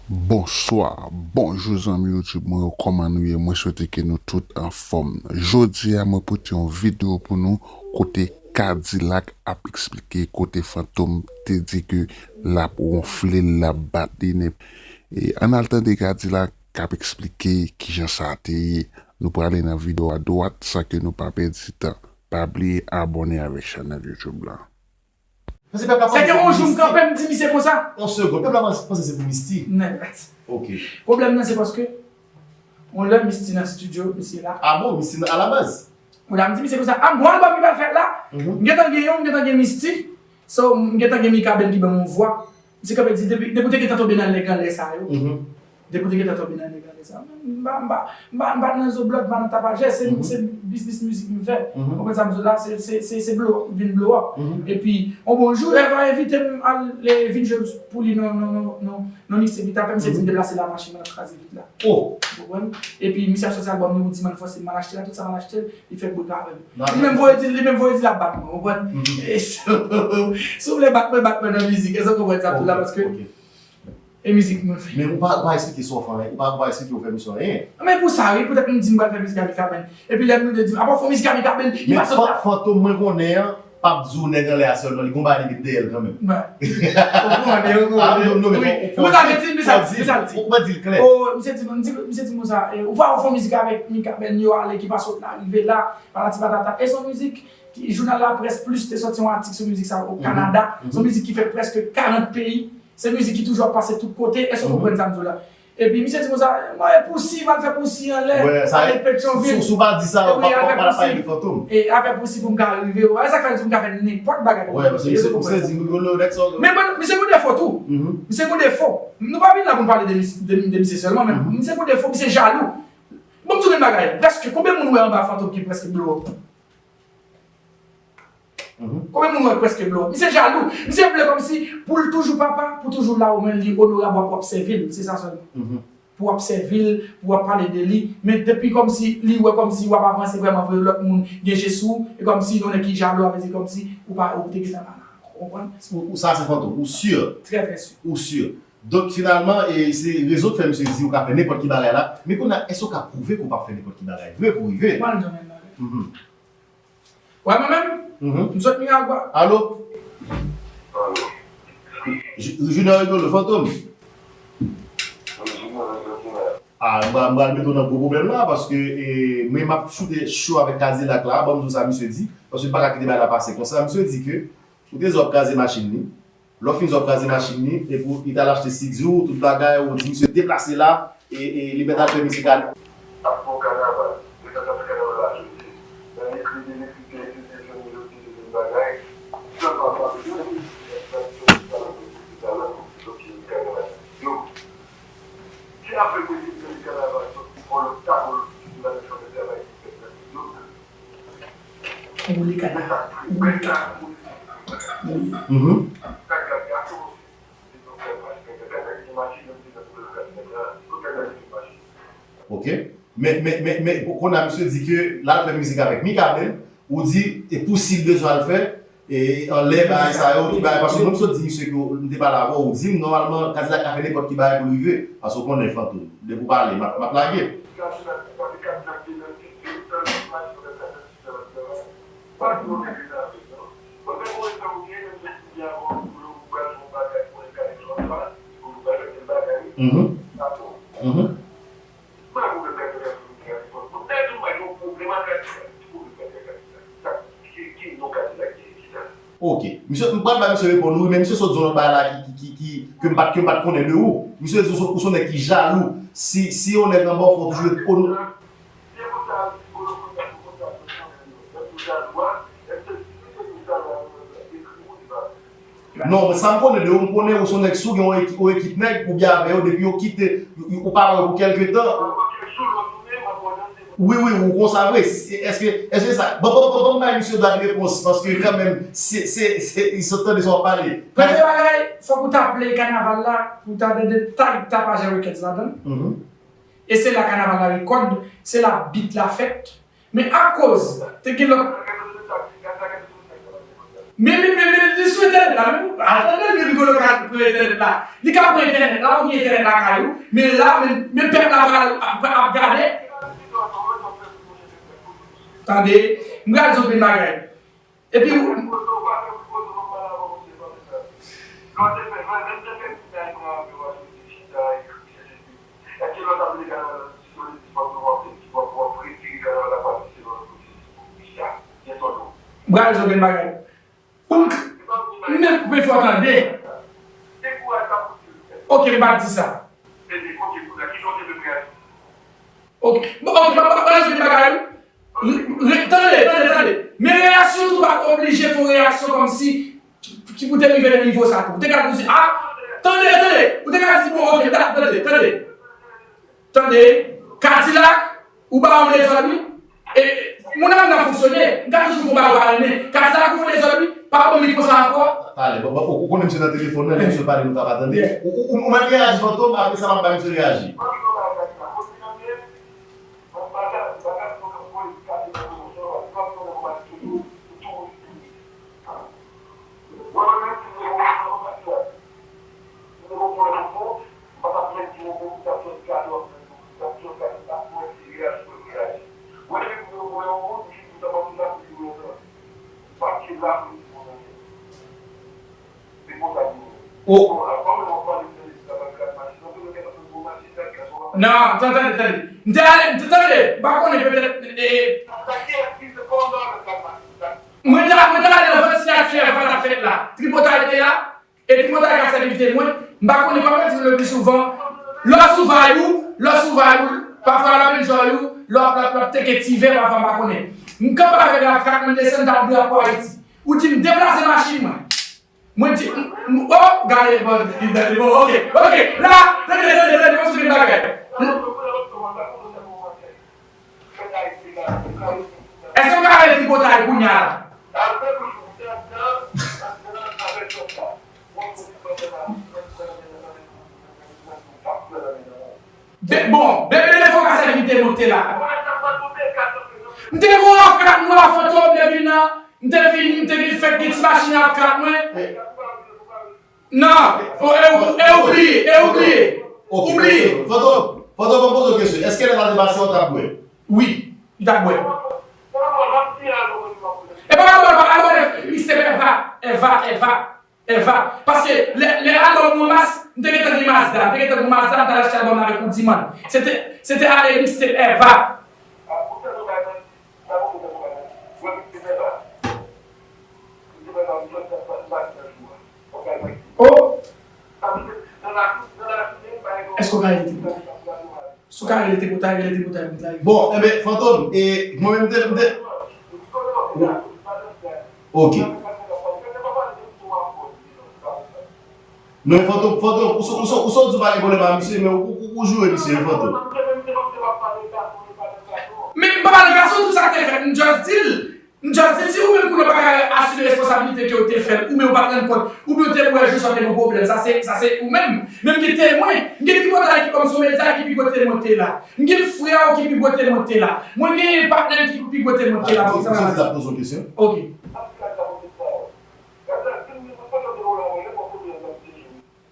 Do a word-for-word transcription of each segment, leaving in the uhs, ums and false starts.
Bonswa, bonjou zanmi YouTube mwen yo, kòman nou ye? Mwen swete ke nou tout anfòm. Jodi a, mwen pote yon videyo pou nou kote Kadilak ap eksplike kote Fantom te di ke l ap wonfle l, l ap bat li. Ne- E, ann al tande Kadilak k ap eksplike kijan sa te ye. Nou prale nan videyo a dwat san ke nou pa pèdi tan. Pa bliye abòne avèk chanèl YouTube la. Paske pèp la panse se pou Misty. Se ke yon jou m kanpe, m di misye konsa. Yon segonn, pèp la panse se pou Misty. Nèt. Ok. Pwoblèm nan se paske yon lè Misty nan estidyo, misye la. Ah bon, Misty nan alabaz? Ou la, m di misye konsa, ah, m pral wè ki pral fèt la. Mhm. M gentan gen yon, m gentan gen Misty. So, m gentan gen Mikaben ki ban m yon vwa. Misye kanpe di, depi, depi w te gentan tonbe nan lèganlè sa yo. Mhm. Depi w te gentan tonbe nan lèganlè sa yo. M pa, m pa, m pa, m pa nan zoblòd, m pa nan tapajè, se, mhm, se biznis mizik m fè. Mhm. Ou konprann sa m di w la, se, se, se, se blow, vin blow up. Mhm. Epi, yon bon jou, Eva envite m al, e, vin jwe pou li nan, nan, nan, nan, nan mikse bit la, fè misye di m deplase la machin nan kraze vit la. Oh! Ou konprann? Epi, misye ap sòti albòm li, yon ti mann fòse m al achte la, tout sa m al achte, li fè brik avè m. Li menm voye di, li menm voye di l ap bat mwen, ou konprann? Mhm. E so, si w vle bat mwen, bat mwen nan mizik. Èske w konprann sa m di w la? Ok, paske ok. E mizik mwen fè. Men ou pa, ou pa eksplike sa w fè anyen, ou pa, ou pa eksplike ou fè misye anyen. Men pou sa, wi, poutèt m di m pral fè mizik avèk Mikaben. Epi lè m di, apa w fè yon mizik avèk Mikaben, li pa sot la. Men Fantom mwen konnen an, p ap di w nèg anlè a sèlman, li gon bagay li met dèyè l kanmenm. Ou konnen, ou konnen. Ah, non, non, men fò, fò w di, fò w di l klè. Misye di, misye di konsa, e, ou pa wè w fè yon mizik avèk Mikaben, yo ale ki pa sot la, rive la, patati patata. E se yon mizik ki, jounal Laprès Plis te sòti yon atik sou mizik sa o Kanada. Se yon mizik ki fè prèske karant peyi. Se mizik ki toujou ap pase tout kote. Èske w konprann sa m di w la? Epi misye di konsa, mwen e pousi, m al fè pousi anlè, ale Petyonvil. Si w pa di sa, w pa, w pa, w pa pale de Fantom. E afè pousi pou m ka rive, e sa k fè m di m ka fè nenpòt bagay pou m rive. Èske w konprann sa? Men bon, misye gon defo tou. Misye gon defo. Nou pa vin la pou n pale de mis-, de, de misye sèlman, men misye gon defo, misye jalou. Bon, m di w yon bagay, prèske, konbyen moun wè anba Fantom ki prèske blow up? Mhm. Konbyen moun wè prèske blow up? Misye jalou. Misye vle kòmsi pou l toujou papa, pou toujou la, ou menm li onorab, w ap, w ap sèvi l. Se sa sèlman. Mhm. Pou w ap sèvi l, pou w ap pale de li. Men depi kòmsi li wè kòmsi w ap avanse vrèman vre, lòt moun gen je sou ou, e kòmsi yon nèg ki jalou, a vle di kòmsi ou pa, ou te gentan la. Ou konprann? Ou, ou, sa se Fantom. Ou si? Trè, trè si. Ou si? Donk, finalman, e, se rezon k fè misye di ou ka fè nenpòt ki bagay la. Men kounye a, èske ou ka pwouve ke ou p ap fè nenpòt ki bagay vre pou rive? Mwen, mwen, mwen. Mhm. Wè mwen menm? Mhm. M sot Miragwa. Alo? Ju-, Junior Rigolo, Fantom. Ah, m pral, m pral mete w nan gwo pwoblèm la, paske, e, mwen m ap choute cho avèk Kadilak la, ban m di w sa misye di, paske m pa ka kite bagay la pase konsa. Misye di ke ou te di w ap kraze machin li. Lè w fin di w ap kraze machin li, epi li t al achte si di w, tout bagay, ou di misye deplase la, e, e li mèt al fè mizik al. Ap fè yon kanaval, yo ta fè kanaval la jodi. Nan ekri de lekri, de ekri de jwenn melodi, de jwenn bagay. Sèlman pa de yo, tradisyon, talè, talè, yo ki kanaval. Yo, ki apre mwen di kanaval, sòti yon lòt tablo, ki di bagay, fè travay ki fèt nan yo. Ou li kanaval. Ou li kanaval. Ou li. Mhm. Ok. Men, men, men, men, kounye a misye di ke l al fè mizik avèk Mikaben, ou di, e pou si l bezwen al fè, e anlè bagay sa yo, ki bagay, paske mwen m sot di misye ke m te pale avè w, ou di m, nòmalman, Kadilak ka fè nenpòt ki bagay pou l rive, paske w konnen Fantom, depi w pale, m ap, m ap lage. Mhm. Mhm. Ok. Misye, m pral bay misye reponn ou, men misye sot di yon lòt bagay la ki, ki, ki, ki, ke m pa t, ke m pa t konnen de ou. Misye di ou se, ou se yon nèg ki jalou. Si, si yon nèg anba w, fò w toujou ret ono- Non, men sa m konnen de ou, m konnen ou se yon nèg, si w gen yon eki-, yon ekip nèg, oubyen avè yo, depi yo kite, ou, ou pa wè yo pou kèlke tan. Wi, wi, ou konsa vre. Se, èske, èske sa, bon, bon, bon, bon, ban misye dwa repons, paske kanmenm, se, se, se, li sot tande sa w ap pale. Premye bagay, fòk ou ta play kanaval la, pou w ta tande tag Tapajè Records ladan l. Mhm. E se la kanaval la rekòd, se la beat la fèt. Men akoz te gen lòt. Men, men, men, men, li sou entènèt la, men, al tande l, men Rigolo ka pran entènèt la. Li ka pran entènèt la, ou gen entènèt lakay ou, men la, men, men pèp la pral ap, ap gade. Tande, m pral di w yon bagay. Epi, m pral di w yon bagay. Pou m, m, men fò tande. Ok, m pa di sa. Ok, bon, ok, m pa, m pa di bagay. Re-, re-, tande, tande, tande. Men reyaksyon tou pa oblije fè yon reyaksyon kòmsi ki pou te rive nan nivo sa tou. Ou te ka di, ah, tande, tande. Ou te ka di, bon, ok, ta-, tande, tande. Tande, Kadilak, ou pa yon dezòd, wi. E, moun nan nan fonksyone, m ka toujou fè yon bagay ou pa renmen. Kadilak ou fè dezòd, wi. Pa ban m mikwo sa ankò. Talè, bon, bon, ou konnen misye nan telefòn nan, lè misye pale, nou ka pa tande. Ou, ou, ou, ou mèt reyaji, Fantom, apre sa, m ap bay misye reyaji. O. Non, tande, tande, tande. M te ale, m te tande. M pa konnen, petèt, e, mwen te, mwen te ale nan vant siyati Eva t ap fèt la. Tripotay te la. E tripotay ka sèvi temwen. M pa konnen, kòm yo di m le pli souvan, lè w sou vibe ou, lè w sou vibe ou, pafwa l ap enjoy ou, lè w ap, lè w ap teke ti vè, pafwa m pa konnen. M kanpe avèk Ravkat, mwen desann, t ap drapo Ayiti. Ou di m deplase machin mwen. Mwen di, m, m, oh, gade, bon, gade, bon, ok, ok, la, tande, tande, tande, mwen sou yon bagay. Èske w ka rele tripotay kounye a la? Be-, bon, bebe de fò ka sèvi te monte la. M te gon afè ak nwa Fantom depi nan, m te vini, m te gen fèk gen ti machin ak kat mwen. Non, o, e ou, e ou bliye, e ou bliye. Ok, ou bliye. Fantom, Fantom, mwen poze w kesyon. Èske lè sa te pase, w t ap bwè? Wi, li t ap bwè. E pa, pa, pa, pa, pa, mistè Eva, Eva, Eva, Eva. Paske lè, lè albòm mwen Mas, m te gentan gen Mazda, m te gentan gen Mazda, m t al achte albòm nan avèk yon dimann. Se te, se te ale mistè Eva. Oh! Èske w ka rele tripotay? Si w ka rele tripotay, rele tripotay pou m ta rive. Bon, enben, Fantom, e mwen menm te, m te. Ok. Non, Fantom, Fantom, ou so-, ou so-, ou sot di w pa gen pwoblèm ak misye, men ou, ou, ou joure misye, wi, Fantom. Men m pa pale gason, tout sa k te fèt, m just di l. M just di, si ou menm kounye a w pa ka asime responsabilite ke w te fè l, oubyen ou pa t rann kont, oubyen w te wè jis ou te gen pwoblèm, sa se, sa se ou menm. Men m gen temwen, m gen tripotay ki kòm se yon medya ki pi kote mwen te la. M gen frè w ki pi kote mwen te la. Mwen gen patnè ki pi kote mwen te la. Sa se la poze yon kesyon. Ok.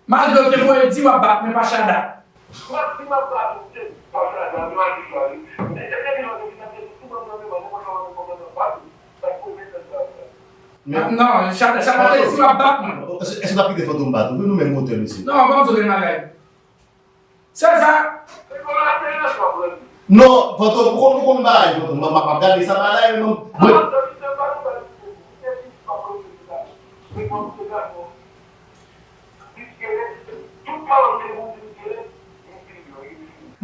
Malgre w te voye di w ap bat mwen pa Chada. Non, Chada, Chada te di w ap bat mwen. Èske, èske w t ap kite Fantom bat ou? Vin nou menm motè, mesye. Non, ban m di w yon bagay. Sèl sa. Non, Fantom, ou konn, ou konn bagay, Fantom. M ap, m ap gade sa bagay, non. Mwen,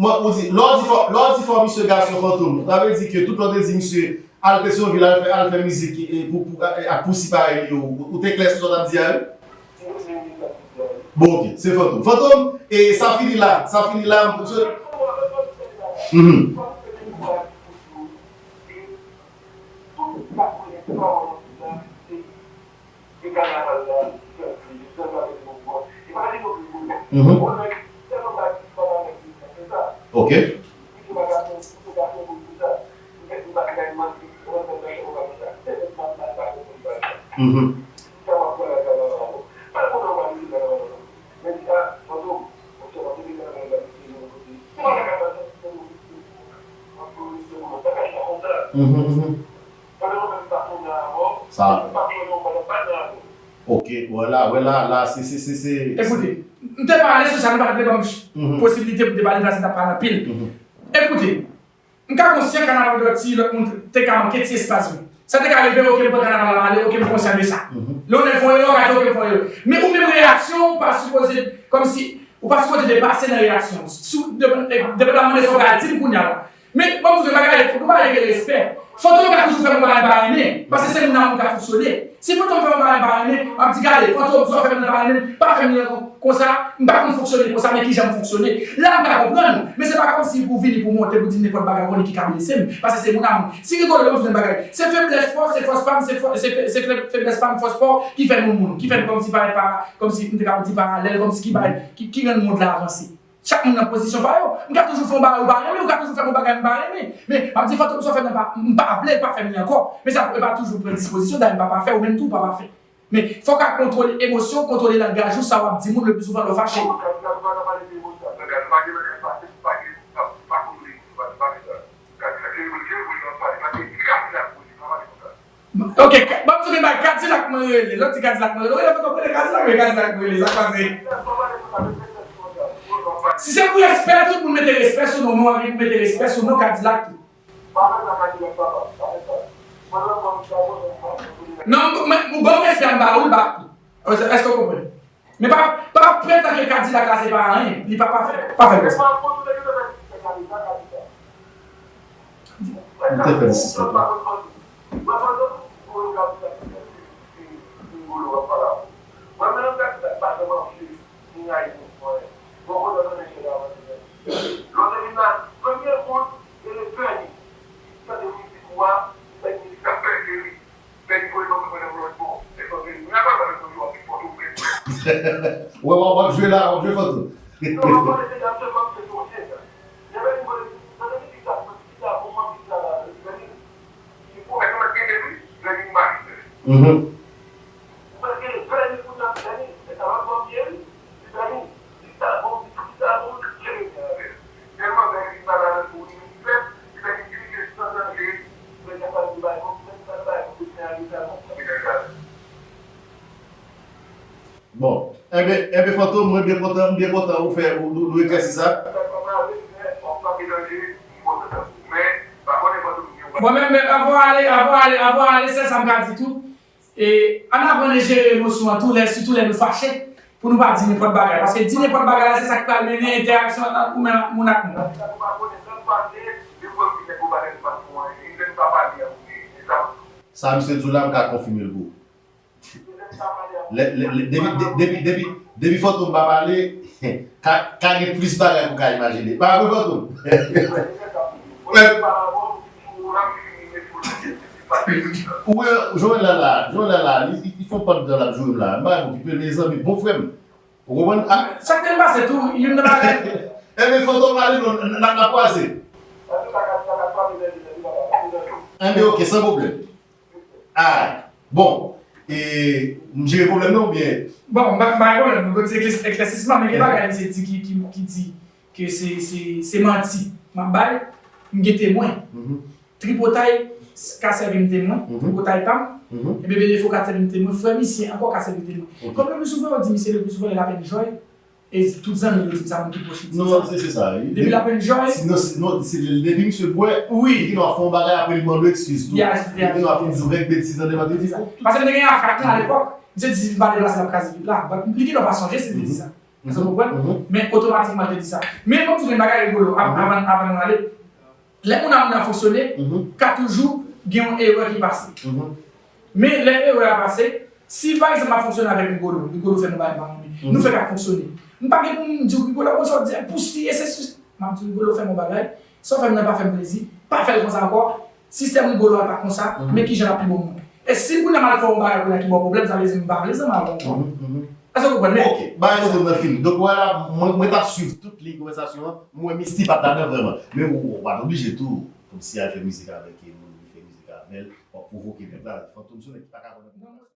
mwen, ou di, lè w di fò, lè w di fò misye gason Fantom, sa vle di ke tout lè w te di misye al Petyonvil, al fè, al fè mizik, e, pou, pou, e, ak pousi parèy li yo, ou, ou te klè sou sa w t ap di a, wi? Bon, ok, se Fantom. Fantom, e sa fini la, sa fini la, m sou. Mhm. Mhm. Ok. Mhm. Mhm, mhm. Pandan mwen menm m pa konnen avè w, sa, m pa konnen w pandan m pa nan avè w. Ok, wè la, wè la, la, se, se, se, se. Ekoute, m te pale sou sa, nou pa te ban m ch- Mhm. posibilite pou m te pale, paske m t ap pale anpil. Mhm. Ekoute, m ka konsyan kanaval de ti lòt moun te ka manke ti espas mwen. Sa te ka rive, ok, m pran kanaval la, m ale, ok, m konsyan de sa. Mhm. Lè w nève yon erè, w ka di, ok, m fè yon erè. Men ou menm reyaksyon w pa sipoze, kòmsi, ou pa sipoze depase nan reyaksyon. Si w depann, depandaman de sa w pral di m kounye a la. Men, ban m di w yon bagay, fòk nou pa rete respè. Fantom ka toujou fè yon bagay m pa renmen, paske se moun a moun k ap fonksyone. Si Fantom fè yon bagay m pa renmen, m ap di, gade, Fantom, sa w fè m nan pa renmen, pa fè m nan konsa, m pa konn fonksyone konsa, men kijan m fonksyone. La, m ka konprann ou, men se pa kòmsi pou vini pou monte, pou di m nenpòt bagay, ou konnen ki ka blese m, paske se moun a moun. Si Rigolo, ban m di w yon bagay, se feblès pa w, se fòs pa m, se fò-, se fe-, se fe-, feblès pa m, fòs pa w, ki fè nou moun, ki fè n kòmsi parèt pa, kòmsi m te ka di paralèl, kòmsi ki bay, ki, ki rann mond la avanse. Chak moun nan pozisyon pa yo. M ka toujou fè yon bagay ou pa renmen, ou ka toujou fè yon bagay m pa renmen. Men, m ap di Fantom sa w fè m nan pa, m pa vle l pa fè m li ankò. Men sa, e pa toujou pran dispozisyon, dayè m pa pafè, ou menm tou ou pa pafè. Men, fòk w ka kontwole emosyon w, kontwole langaj ou, sa w ap di moun le pli souvan lè w fache. Ok, ka-, ban m di w yon bagay, Kadilak mwen rele. Lè w di Kadilak mwen rele, w rele Fantom, rele Kadilak, rele Kadilak mwen rele, sa k pase? Si se pou respè, tout moun mete respè sou non mwen, w anvi pou mete respè sou non Kadilak tou. Non, m, m, m, ban m respè m ba ou l bak tou. Èske, èske w konprann? Men pa, pa pretann ke Kadilak la se pa anyen. Li pa pafè. Pa fè l konsa. Li te fè l sispann. Wè, w ap, w ap jwe la, w ap jwe Fantom. Mhm. Bon, enben, enben Fantom, mwen byen kontan, m byen kontan ou fè, ou, nou, nou eklèsi sa. Mwen menm, men, avan w ale, avan w ale, avan w ale, sèl sa m ka di tou, e, ann aprann jere emosyon an tou lè, sitou lè nou fache, pou nou pa di nenpòt bagay. Paske di nenpòt bagay la, se sa ki pral mennen entèraksyon ant ou menm ak moun ak moun. Sa misye di w la, m ka konfime l pou ou. Lè, lè, lè, depi, de-, depi, depi, depi Fantom pa pale, ka, ka gen plis bagay pou w ka imajine. Pa vre, Fantom? Ou wè, Joel la la, Joel la la, li, li, li fè yon pòt dan l ap joure m la. M pa okipe l, mezanmi, bon frè m. Ou konprann? Ah. Sa k te pase tou, youn nan bagay. Enben, Fantom ale, non, n, n, n ap kwaze. Enben, ok, san pwoblèm. Ah, bon. E, m jere pwoblèm nan oubyen? Bon, m pa, m pa gen pwoblèm, m pote eklès-, eklèsisman, men gen bagay misye di ki, ki, ki di ke se, se, se manti m ap bay, m gen temwen. Mhm. Tripotay ka sèvi m temwen, mhm, tripotay pa m, mhm, e Bebe Defo ka sèvi m temwen, frè misye ankò ka sèvi m temwen. Ok. Kòm le pli souvan, yo di misye le pli souvan lè l ap enjoy, e tout zanmi yo di m sa, moun ki pwòch li di m sa. Non, se, se sa, wi. Depi l ap enjoy. Si, non, si, non, si, depi misye bwè, wi, li gen dwa fè yon bagay, apre li mande w ekskiz tou. Li gen dwa fin di w kèk betiz nan devan, te di. Paske m te gen Afrak lan alepòk, misye di si m pa deplase, l ap kraze vit la. But li gen dwa pa sonje si l te di sa. Mhm. Èske w konprann? Mhm. Men otomatikman, l te di sa. Men, bon, m di w yon bagay Rigolo, av-, mhm, avan, avan nou ale. Lè moun a moun nan fonksyone, mhm, ka toujou gen yon erè ki pase. Mhm. Men lè erè a pase, si pa egzanp m ap fonksyone avèk Rigolo, Rigolo fè m yon bagay m pa renmen, mhm, nou fèk ap fonksyone. M pa gen pou m di Rigolo, bon, sa w di, pous li, e se sou, m ap di Rigolo fè m yon bagay, sa w fè m nan pa fè m plezi, pa fè l konsa ankò, sistèm Rigolo a pa konsa, mhm, men kijan l ap pi bon pou mwen. E si kounye a m al fè yon bagay kounye a ki ba w pwoblèm, sa vle di m pa vle zanmi avè w ankò. Mhm, mhm. Èske w konprann? Men ok, bagay nou nan fini. Donk, wè la, mwen, mwen t ap swiv tout liy konvèsasyon an, mwen wè Misty pa t ladan vrèman. Men ou, ou pa t oblije tou, kòmsi al fè mizik avèk moun, li fè mizik avè l, w ap pwovoke nèg la, Fantom se yon nèg ki pa ka konn.